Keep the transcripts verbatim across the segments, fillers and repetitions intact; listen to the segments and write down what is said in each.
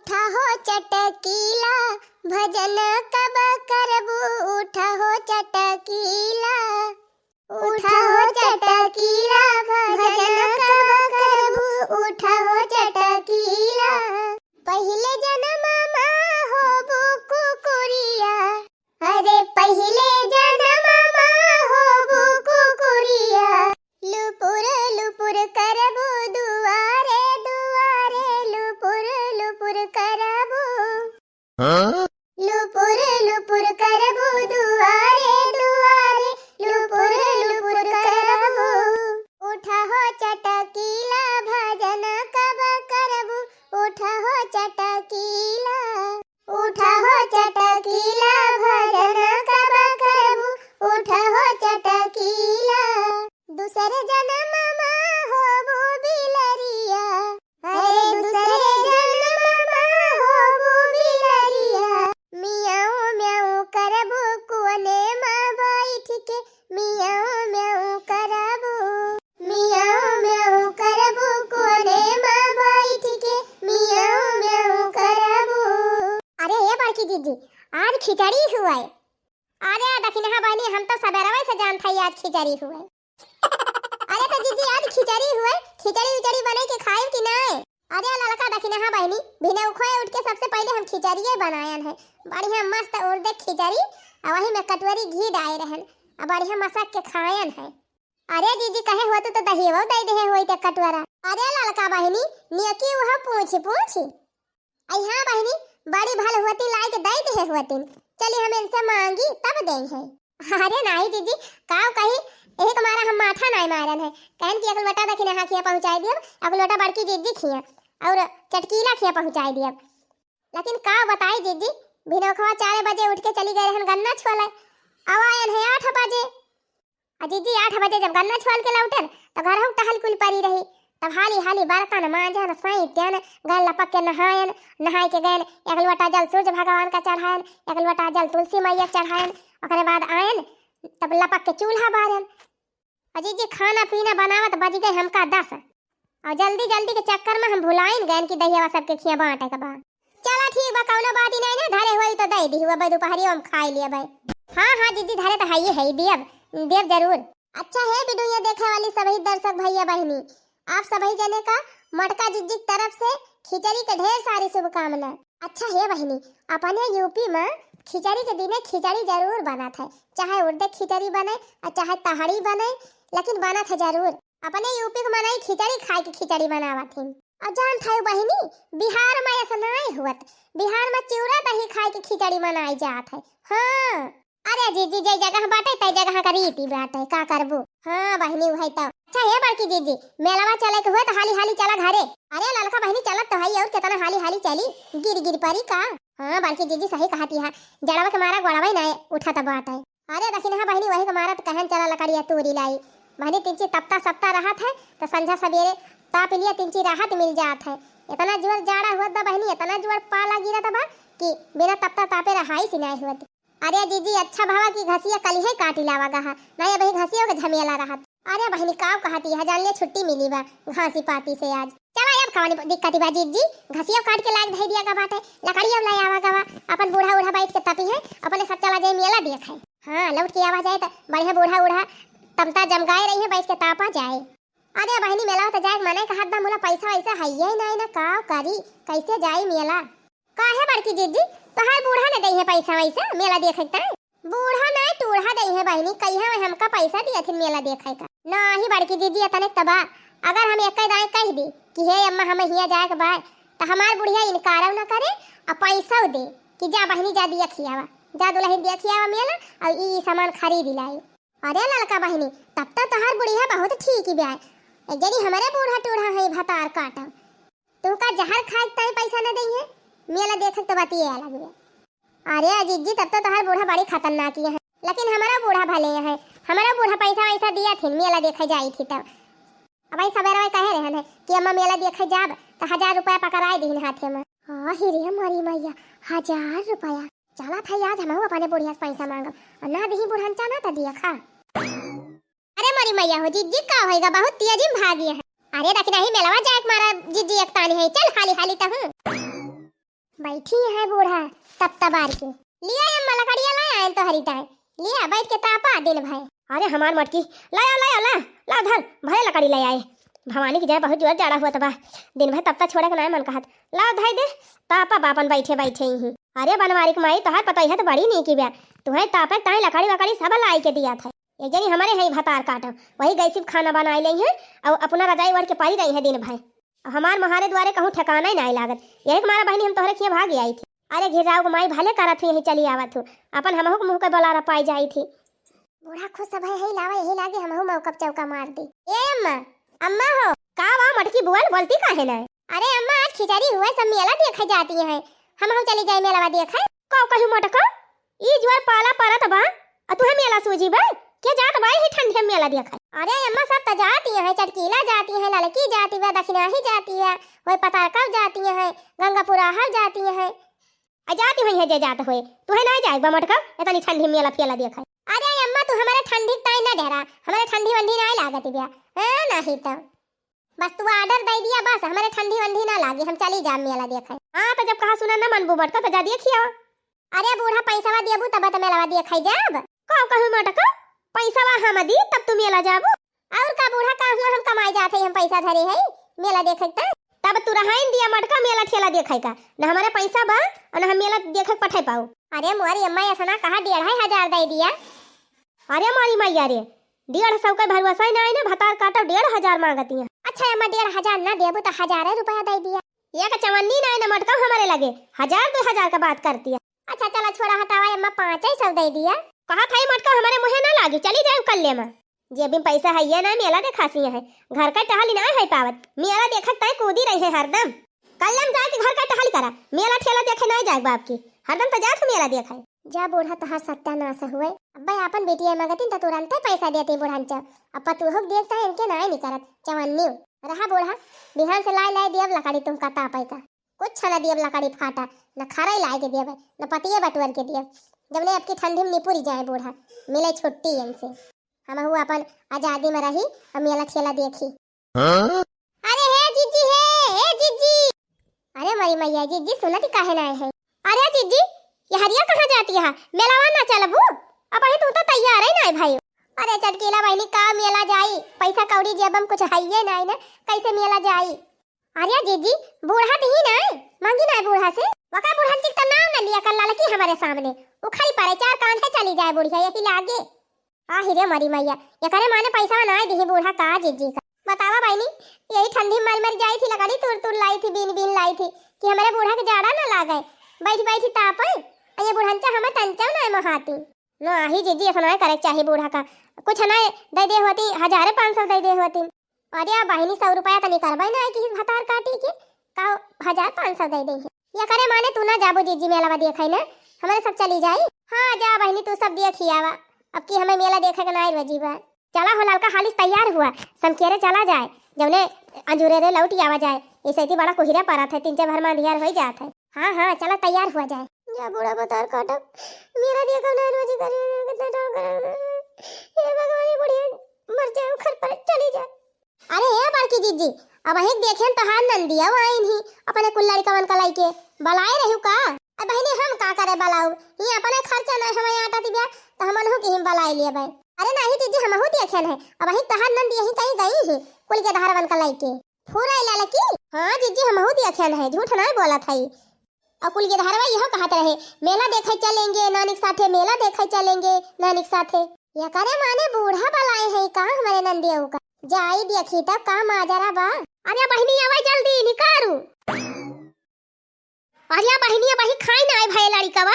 उठा हो चटकीला, भजन कब करबू, उठा हो चटकीला। उठा हो चटकीला, भजन कब करबू, उठा हो चटकीला। पहिले जनम मा होबू कुकुरिया, अरे पहिले जनम मा होबू कुकुरिया। लुपुर लुपुर करबू दुआरे दुआरे, लुपुर लुपुर करबू। हाँ? लुपुर लुपुर करबू दुआरे दुआरे, लुपुर लुपुर करबू। उठा हो चटकीला, भजन कब करबू, उठा हो चटकीला। उठा हो चटकीला, भजन कब करबू, उठा हो चटकीला। दूसर जनम मा होबू बिलरिया, अरे दूसरे जनम मा होबू बिलरिया। मियाऊँ म्याऊँ करबू कुअने मा बैठ के, मियाऊँ म्याऊँ करबू। मियाऊँ म्याऊँ करबू कुअने मा बैठ के, मियाऊँ म्याऊँ करबू। अरे ए बड़की जीजी, आज खिचड़ी हुए। अरे दखिनहा बहिनी, हम तो सबेरवे से जानत हई आज खिचड़ी हुए। अरे तो जीजी, आज खिचड़ी हुए, खिचड़ी उचड़ी बने के खाइब कि नाय? अरे ललका दखिनहा बहिनी, भिनउखोए उठ के सबसे पहिले हम खिचड़िए बनायन है। बढ़िया मस्त उर्दे खिचड़ी, आ वही में कटोरी घी डाए रहन, आ बढ़िया मसक के खायन है। अरे जीजी, कहे हुआ तू तो दहियो दे देहे होई ते कटोरा। अरे ललका बहिनी, नियकी उहा पूछी पूछी। आई हाँ बहिनी, बड़ी भल हुअती लाई के दे देहे हुअतिन। चली हम इनसे मांगी तब देई है। अरे नाही जीजी, काव कही, यही के मारा हम माठा नाही मारन है। कहन कि एक लोटा दखिनहा खिया पहुँचाई दियब, एक लोटा बड़की जीजी खिया और चटकीला खिया पहुँचाई दियब। लेकिन काव बताई जीजी, भिनोखवा चारे बजे उठ के चली गए रहन गन्ना छोले, अब आयन है आठ बजे। आ जीजी आठ बजे जब गन्ना छोल के लौटन, तो घरहू टहल कुल परी रही। तब हाली हाली बर्तन मांजन, सैंतन, गए लपक के नहायन, नहाए के गए एक लोटा जल सूर्य भगवान का चढ़ायन, एक लोटा जल तुलसी मैया के चढ़ायन, ओकरे बाद आयन, तब लपक के चूल्हा बारन। आ जीजी खाना पीना बनावत बज गए हमका दस। और जल्दी जल्दी के चक्कर में हम भुलाइन गएन कि दहियावा सबके खिया बांटे के बा। चला ठीक बा, कौनो बात ही नहीं ना, धरे हुई तो दे दी हुआ भाई, दोपहरियो हम खाई लिया भाई। हाँ हाँ जीजी, धरे तो है ही, है ही, दियब, दियब जरूर। अच्छा हे वीडियो देखे वाली सभी दर्शक भैया बहिनी, आप सभी जने का मोटका जीजी की तरफ से खिचड़ी के ढेर सारी शुभकामना। अच्छा हे बहिनी, अपने यूपी में खिचड़ी के दिने खिचड़ी जरूर बनत है, चाहे उर्दे खिचड़ी बने और चाहे तहड़ी बने, लेकिन बनत है जरूर। अपने यूपी के मनई खिचड़ी खाए के खिचड़ी बनावत हिन। और जानत है बहिनी, बिहार में ऐसा नहीं हुअत, बिहार में चिउरा दही खाए के खिचड़ी मनाई जात है। हाँ, अरे जीजी, जे जगह बाटे, तै जगह का रीति बाटे, का करबू? हाँ बहिनी, वही तो। अच्छा हे बड़की जीजी, मेलवा चले के हुए तो हाली हाली चला घरे। अरे ललका बहिनी, चलत तो है, और कितना हाली हाली चली, गिर गिर परी का? हाँ बड़की जीजी, सही कहती है, जड़वा के मारा गोड़वा ही नहीं उठत बाटे। अरे दखिनहा बहिनी, वही के मारा तो कहन चला लकड़िया तूरी लाई। बहिनी तिनची तपता सपता रहत है, तो संझा सबेरे ताप लिया, तिनची राहत मिल जात है। इतना जोर जाड़ा हुआ था बहिनी, इतना जोर पाला गिरा था बा कि बिना तपता तापे रहाई सी नहीं हुआ। अरे जीजी, अच्छा भवा कि घसिया कलिहे काटी लावा गहा, नहीं अबही घसियो के झमेला रहत। अरे बहिनी, काव कहती है, जान लिया छुट्टी मिली बा घासी पाती से आज। चला अब कवनी दिक्कत बा जीजी, घसियो काट के लाग धई दिया गा बाटे, लकड़ी अब ले आवा गवा, अपन बूढ़ा उढ़ा बैठ के तपी है, अपने सब चला जाए मेला देखे। हाँ, लौट के आवा जाए तो बढ़िया बूढ़ा उढ़ा तमता जमगाए रही है, बैठ के तापा जाए। अरे बहिनी, मेला तो जाए के मने कहत बा, मुला पैसा वैसा है ही नहीं ना, काव करी, कैसे जाई मेला? काहे बड़की जीजी, तोहार बूढ़ा न दई है पैसा वैसा मेला देखे के ताई? बूढ़ा ना, टूढ़ा दई है बहिनी, कहिया वह हमका पैसा दिया थिन मेला देखे का। नाही बड़की जीजी, इतने तबा, अगर हम एक दाएं कह दी कि हे अम्मा, हमें हिया जाए के बा, तो हमार बुढ़िया इनकारव न करे और पैसा दे कि जा बहिनी, जा दिया खियावा, जा दुल्हन दिया खियावा मेला और ई, ई सामान खरीद लाई। अरे ललका बहिनी, तब तो तोहार बुढ़िया बहुत ठीक ही ब्याय। एक जनी हमरे बूढ़ा टूढ़ा है भतार काटा, तुमका जहर खाए के ताई पैसा न दई है, मेला देखे तो बतिये अलग बे। अरे अजीत जी, तब तो तोहार बूढ़ा बड़ी खतरनाक ही है, लेकिन हमारा बूढ़ा भले है, हमारा बूढ़ा पैसा वैसा दिया थी, मेला देखे जाई थी तब। अब भाई सवेरे कहे रहन है कि अम्मा मेला देखे जाब, तो हजार रुपया पकड़ाए दीन हाथे में। हाँ ही रे हमारी मैया, हजार रुपया। चला था आज हम अपने बुढ़िया से पैसा मांगब, और ना दही बुढ़न चाना तो दिया खा। अरे मोरी मैया हो, जीजी का होएगा, बहुत तेजी में भागी है। अरे दखिनही मेलवा जाए के मारा जीजी एक तानी है, चल हाली हाली तहूँ। बैठी है बूढ़ा तब तबार के। लिया अम्मा, लकड़िया लाए आए तोहरी ताए। लिया बैठ के तापा दिन भर। अरे हमार मटकी, लाया, लाया, ला, ला धर, भले लकड़ी ले आए। भवानी की जय बहुत जोर जाड़ा हुआ तबा। दिन भर तपता छोड़े के नाय मन कहत। लाओ धई दे, तापा बापन बैठे बैठे ही। अरे बनवारी के माई, तोहार पतोहिया तो बड़ी नीकी बा। तुहे तापे ताई लकड़ी वकड़ी सब लाई के दिया था। एक जनी हमारे है भतार काटो, वही गैसी पे खाना बनाई लेई है और अपना रजाई ओढ़ के पड़ी रही है दिन भर। हमार मोहारे दुआरे कहूँ ठिकाना ही नाई लागत। यही के मारा बहिनी हम तोहरे खिया भाग आई थी। अरे घिर्राऊ के माई भले करत हुई यही चली आवत हूँ, अपन हमहू के मुँह के बोलारा पाई जाई थी। बूढ़ा खुश सब है, यही लावा, यही लागे हमहू मौका पे चौका मार दी। ए अम्मा, अम्मा हो। का बा मटकी बुआ, बोलती काहे ना? अरे अम्मा, आज खिचड़ी हुए, सब मेला देखे जाती है, हमहू चली जाए मेलावा देखे। का कहू मटका, ई जुआर पाला परत बा, आ तुहे मेला सूझी बा? के जात बा ही ठंडे में मेला देखे? अरे अम्मा, सब त जाती है, चटकीला जाती है, ललकी जाती है, दखिनाही जाती है, वही पतारकब जाती है, गंगापुराहब जाती है। आ जाती हुई है जे जात हुए, तुहे ना जाए बा मटका, इतनी ठंडी में मेला फेला देखे। अरे अम्मा, तू हमारे ठंडी ताई ना डरा, हमारे ठंडी वंडी ना लागत बिया। हाँ, नहीं तो। बस तू order दे दिया, बस हमरे ठंडी वंडी ना लागी, हम चली जाब मेला देखे। हाँ, तो जब कहा सुना ना मनबू मटका, तो जा देखिया। अरे बूढ़ा, पैसवा देबू तब तो मेलावा देखे जाब। का कहू मटका, पैसवा हम दी तब तू मेला जाबू। और का बूढ़ा, का हुआ हम कमाई जात है, हम पैसा धरे है मेला देखे त। तब तू रहाइन दिया मटका मेला ठेला देखे का, न हमारे पैसा बा और न हम मेला देखे पठे पाऊ। अरे मोरी अम्मा, ऐसा ना कहा, डेढ़ हजार दे दिया। अरे मोरी मैया रे, डेढ़ सौ के भरोसा ही ना है ना, भतार काटो डेढ़ हजार मांगती है। अच्छा अम्मा, डेढ़ हजार ना देबू तो हजारे रुपया दे दिया। एक चवन्नी ना है ना मटका हमारे लगे, हजार दो हजार का बात करती है। अच्छा चला छोड़ा हटावा अम्मा, पाँच ही सौ दे दिया। कहा था मटका हमारे मुँहे ना लागी, चली जाए कल ले माँ। जेबी में पैसा है ये ना, मेला देखासी है, घर का टहली ना है पावत, मेला देखत तय कूदी रही है हरदम। कल हम जाके घर का टहल करा, मेला ठेला देखे ना जाए बाप की, हरदम तो जात हो मेला देखे। जा बूढ़ा, तोहार सत्यानाश हुए। अब्बे आपन बेटिया मगतिन त तुरंते पैसा देती बुढ़ंचा। अब पतुहक देखता है इनके नाय निकरत, चवन्नी। रहा बूढ़ा, बिहान से लाए लाए दियब लकड़ी तुमका तापे का। कुछ न दियब लकड़ी फाटा, न खरई लाए के दियब, न पतिये बटुअर के दियब। जब ने आपकी ठंडी में निपुरी जाए बूढ़ा, मिले छुट्टी इनसे। हमहू अपन आजादी में रही और मेला ठेला देखी। हाँ? अरे हे जीजी, हे, हे जीजी। अरे मरी मैया, जीजी सुनत काहे ना है? अरे जीजी, ये हरिया कहाँ जाती है? मेलावा ना चलबू? अब अही तू तो तैयार है ना भाई। अरे चटकीला बहिनी, का मेला जाई? पैसा कौड़ी जेब में कुछ हइये ना है ना, कैसे मेला जाई? अरे जीजी, बूढ़ा दी ना, मांगी ना बूढ़ा से। वका बूढ़ा जी का नाम ना लिया कर लालकी हमारे सामने। उखड़ी पड़े, चार कांधे चली जाए बुढ़िया, यही लागे। आहि रे मरी मैया, एकरे माने पैसा ना दिही बूढ़ा का जीजी का। बतावा बहिनी, यही ठंडी में मर मर जाई थी, लकड़ी तुर तुर लाई थी, बीन बीन लाई थी, कि हमारे बूढ़ा के जाड़ा ना लागे, बैठ बैठ तापे, आ ये बुढ़ंचा हमें तंचव ना मोहाती। ना आही जीजी, ऐसा ना करे के चाही बूढ़ा का, कुछ ना दे दे होती, हजारे पाँच सौ दे दे होती। अरे बहिनी, सौ रुपया तनी करबै ना कि भतार काटी के, का हजार पाँच सौ दे दे है। एकरे माने तू ना जाबो जीजी मेलावा देखे ना, हमारे सब चली जाई। हाँ जा बहिनी, तू सब देखी आवा, अब की हमें मेला देखे के ना रोजी बा। चला हो ललका, हालिस तैयार हुआ, समकेरे चला जाए, जौने अंजुरे रे लौट आवा जाए। ऐसे इतनी बड़ा कोहिरा पड़त है, तीन चार भर में अंधियार हो जात है। हाँ हाँ, चला तैयार हुआ जाए। जा बूढ़ा भतार काटब, मेला देखब ना रोजी करे, कितना डर करे। हे भगवान, ये बुढ़िया मर जाए, उखड़ पड़े, चली जाए। अरे ए बड़की जीजी, अबहिं देखेन तोहार नंदिया आइन ही, अपने कुल लड़कवन का लइके, बलाए रहू का? अब बहिनी हम का करे बलाऊ, ये अपने खर्चा ना हमें आटा दिव्या, तो हमनहु के ही बलाए लिए बे। अरे नहीं जीजी, हमहू देखेन है, अबहिं तोहार नंद यहीं कहीं गई ही, कुल के धारवन का लइके। फुराई लालकी? हाँ जीजी, हमहू देखेन है, झूठ नहीं बोलत है। और कुल के धारवा यह कहत रहे, मेला देखे चलेंगे नानी के साथे, मेला देखे चलेंगे नानी के साथे। एकरे माने बूढ़ा बलाए है का हमारे नंदिया का? जाई देखी तब का माजरा बा। अरे बहिनी, आवे जल्दी, निकारू। अरे बहिनी, अबही खाई ना आए भए लड़िकवा,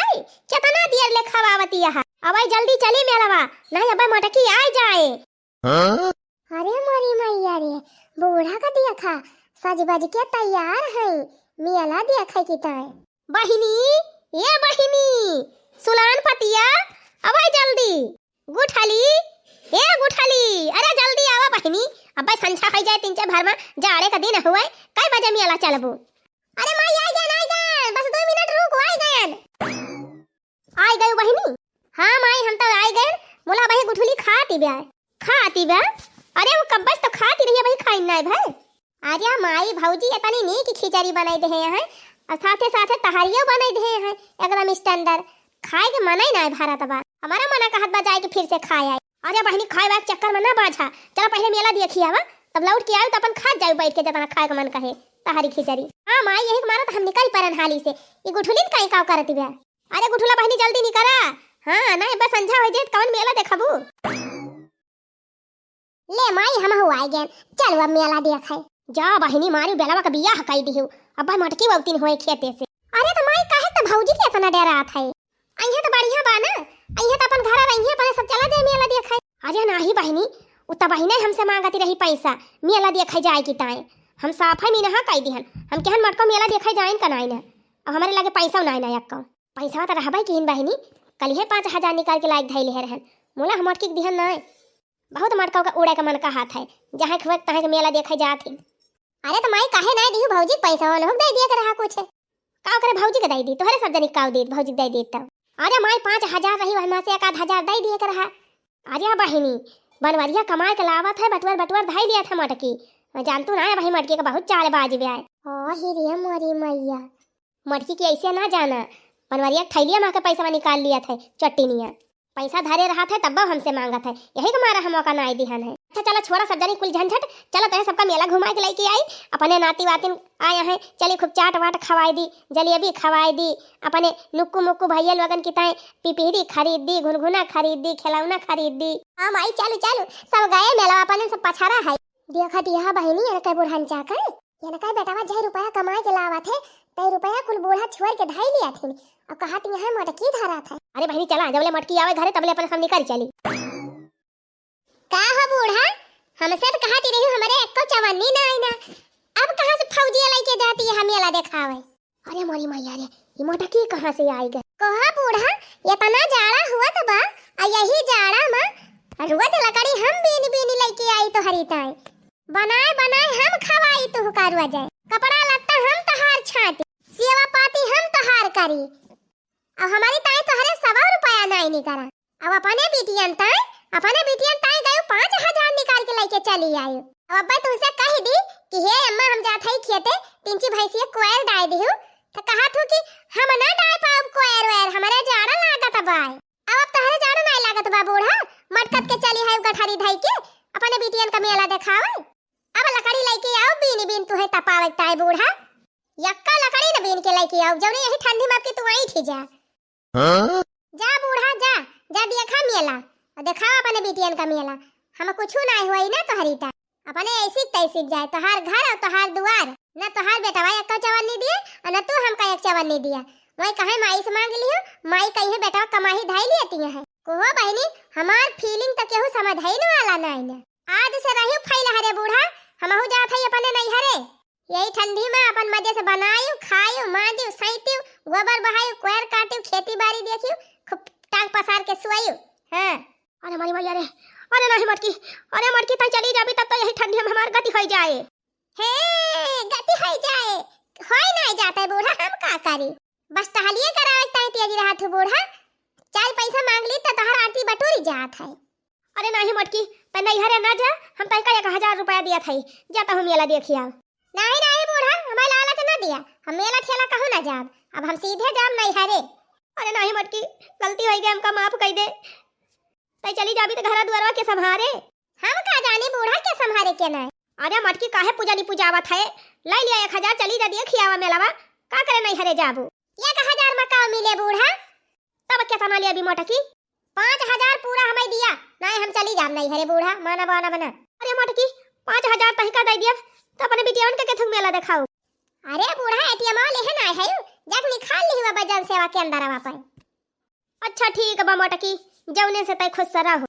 केतना देर ले खवावती है। अबे जल्दी चली मेलवा, नहीं अबे मटकी आए जाए। हाँ? अरे मोरी मैया रे, बूढ़ा का देखा, सज बज के तैयार है, मेला देखे की ताए। बहिनी, ए बहिनी, सुलान पतिया, अबे जल्दी। गुठली, ए गुठली, अरे जल्दी आवा बहिनी, अबे संझा हो जाए, तीन चार भर में जाड़े का दिन हुए, कै बजे मेला चलबू? अरे माई, आई गए, आई गए, बस दो मिनट रुक, आई गए। आई गए बहिनी? हाँ माई, हम तो आई गए। मुला बही गुठली खाती बे। खाती बे? अरे वो कब्बस तो खाती रही है, बही खाई ना है भाई। अरे माई भौजी, इतनी नीक खिचड़ी बनाई दे हैं यहाँ, और साथे साथे तहरियो बनाई दिहे हैं एकदम standard। खाए के मना ही ना भरत बा। हमारा मना कहत बा जाए के फिर से खाए आई। अरे बहिनी, खाए वाए के चक्कर में ना बाझा, चला पहिले मेला देखी आवा, तब लौट के आयु तो अपन खात जायु बैठ के जितना खाए के मन कहे तहरी खिचड़ी। हाँ माई, यही के मारा तो हम निकल परन हाली से। ई गुठुलिन काई काव करत बा? अरे गुठुला बहिनी, जल्दी निकरा। हाँ ना, बस संझा हो जाए, कौन मेला देखबू? ले माई, हमहू आइ गएन, चलू अब मेला देखै। जा बहिनी, मारी बेलवा के बियाह कइ दिहु, अब भाई मोटकी बउतिन होए खेते से। अरे त माई, काहे त भौजी के एतना डेरात है? अइहे त बढ़िया बा ना, अइहे त अपन घर रहिहे, अपने सब चला जाए मेला देखै। अरे नाही बहिनी, उ त बहिने हमसे मांगती रही पैसा, मेला देखै जाए की ताए। हम साफै मिनहा कइ दिहन, हम केहन मोटको मेला देखै जाइन का नाई ना, अब हमरे लगे पैसा नाई ना एक्को। पैसवा त रहबै किहिन बहिनी, कलिहे पाँच हजार निकाल के लाइक धइले रहन, मोला हम मोटकी के दिहन नाई। बहुत मोटका ओका उड़े के मन कहत है, जहाँ के हुए तहाँ के मेला देखै जात ही। अरे त माई, काहे नाई दिहु भौजी के पैसा, ओनहु के दइ दिए के रहा कुछ। का ओकरे भौजी के दइ दी, तोहरे सब जनी काव दीत, भौजी के दइ दीत तब। अरे माई, पाँच हजार रही, वहमा से एक आध हजार दइ दिए के रहा। अरे बहिनी, बनवरिया कमाए के लावत है, बटुअर बटुअर धइ लियत है मोटकी। जानतू ना है वही मोटकी के बहुत चालबाज बा। ओ ही रे मोरी मैया। मोटकी के ऐसे ना जाना, बनवरिया के थैलिया मा के पैसा निकाल लियत है चट्टिनिया। पैसा धरे रहत है तब्बो हमसे मांगत है, यही के मारा हम ओका नाई दिहन है। अच्छा चला छोड़ा सब जनी कुल झंझट, चला तोहे सबका मेला घुमाए के लइके आई, अपने नाती वातिन आया है, चली खूब चाट वाट खवाई दी, जलेबी खवाई दी, अपने नुक्कू मुक्कू भैया लोगन की ताई पिपीरी खरीद दी, घुनघुना खरीद दी, खिलौना खरीद दी। हाँ माई, चलू चलू, सब गए मेला, अपने सब पछारा है। देखत यह बहिनी, एनकै बुढ़न चाकर, एनकै बेटवा जय रुपया कमाए के लावत है, तय रुपया कुल बूढ़ा छोड़ के धई लिया थिन। अब कहत यहाँ मोटकी धरत है। अरे बहिनी चला, जबले मोटकी आवे घरे तबले अपन सब निकल चली। का हो बूढ़ा, हमसे त कहती रही हमरे एक्को चवन्नी ना आई ना, अब कहाँ से फौजिया लइके जाती है मेला देखावे? अरे मोरी मैया रे, ई मोटकी कहाँ से आई गए? कहा बूढ़ा, एतना जाड़ा हुआ त बा, आ यही जाड़ा मा रोज लकड़ी हम बीन बीन लइके आई तोहरी ताई। बनाए बनाए हम खवाई तुहका रोज। कपड़ा लत्ता हम तोहार छाटी, सेवा पाती हम तोहार करी। अब हमरी ताई तोहरे सवा रुपया नाई निकरा। अब अपने बिटियन ताई, अपने बिटियन ताई गयो पाँच हजार निकाल के लइके चली आयो। अब अब्बा तुमसे कह दी कि हे अम्मा, हम जात हई खेते, तीन ची भैंसिया कोयर डाय दिहु, त कहत हु कि हम ना डाय पाउब कोयर वोयर, हमरे जाड़ा लागत बाय। अब, अब तोहरे जाड़ा नाई लागत बा बूढ़ा, मटकत के चली है गठरी धई के, अपने बिटियन का मेला देखावे। अब लकड़ी लइके आओ, बीन बीन तुहे तपावे ताई बूढ़ा। यक्का लकड़ी न बीन के लइके आओ, जौने यही ठंडी मा आपकी तू ऐंठी जा। हाँ? जा बूढ़ा जा, जा देखा मेला, और देखावा अपने बिटियन का मेला। हम कुछ नाई हुई ना तोहरी ता, अपने ऐसी तैसी जाए, तोहार घर और तोहार दुआर, न तोहार बेटवा एक्को चवन्नी दिए, और न तू हमका एक चवन्नी दिया। वही कहे माई से मांग लियो, माई कही बेटवा कमाही धाई लियती है। कोहो बहिनी, हमार feeling तो केहू समझ ही न वाला नाई न। आज से रहियो फैल हरे बूढ़ा, हमहू जात हई अपने नैहरे। यही ठंडी मा अपन मजे से बनायु, खायु, मांजु, सैत्यु, गोबर बहायु, कोयर काट्यु, खेती बारी देखियु, खूब टांग पसार के सुअयु। हाँ। अरे हमारी मैया रे, अरे नाही मटकी, अरे मटकी, तै चली जाबी तब तो यही ठंडी मा हमार गति होई जाए। हे, गति होई जाए, होई नाही जात है बूढ़ा, हम का करी? बस टहलिए करावे ताई तेजी रहत हु बूढ़ा, चार पैसा मांग ली तो तोहर आरती बटोरी जात है। अरे नाही मटकी, तै नैहरे ना जा, हम तैका एक हजार रुपया दिया थाई, जा तहु मेला देखिया। नाही, नाही बूढ़ा, हमें लालच ना दिया, हम मेला ठेला कहूँ ना जाब, अब हम सीधे जाब नैहरे। अरे नाही मटकी, गलती होई गई, हमका माफ कई दे। तै चली जाबी त घरा दुआरवा के संभारे? हम का जानी बूढ़ा के संभारे के नाई। अरे मटकी, काहे पूजा नी पूजावत है? लै लिया एक हजार, चली जा देखियावा मेलावा, का करे नैहरे जाबू? एक हजार मा का मिले बूढ़ा? तब केतना लेबी मोटकी? पाँच हजार पूरा हमें दिया, नाई हम चली जाब नैहरे बूढ़ा, माना बाना बना। अरे मोटकी, पाँच हजार तहिका दे दिया, तो अपने बिटियावन के केथुक मेला देखाऊ। अरे बूढ़ा, ATM लेहे नाई है, जाके निकाल लिही बा जन सेवा के अंदर आवा पाए। अच्छा ठीक बा मोटकी, जौने से तै खुश रहो।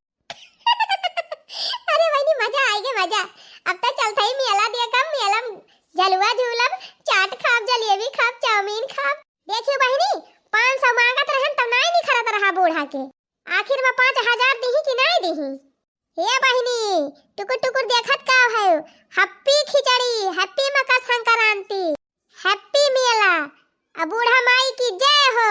अरे बहिनी, मजा आइगे मजा। अब तो चलत हई मेला देखब, मेला में झलुआ झूलब, चाट खाब, जलेबी खाब, चाउमीन खाब। देखियो बहिनी, पाँच सौ मांगत रहन तब नाई निखरत रहा बूढ़ा के। आखिर में पाँच हजार दिही कि नाई दिही? हे बहिनी, टुकुर टुकुर देखत का है? Happy खिचड़ी, happy मकर संक्रांति, happy मेला। अब बूढ़ा माई की जय हो।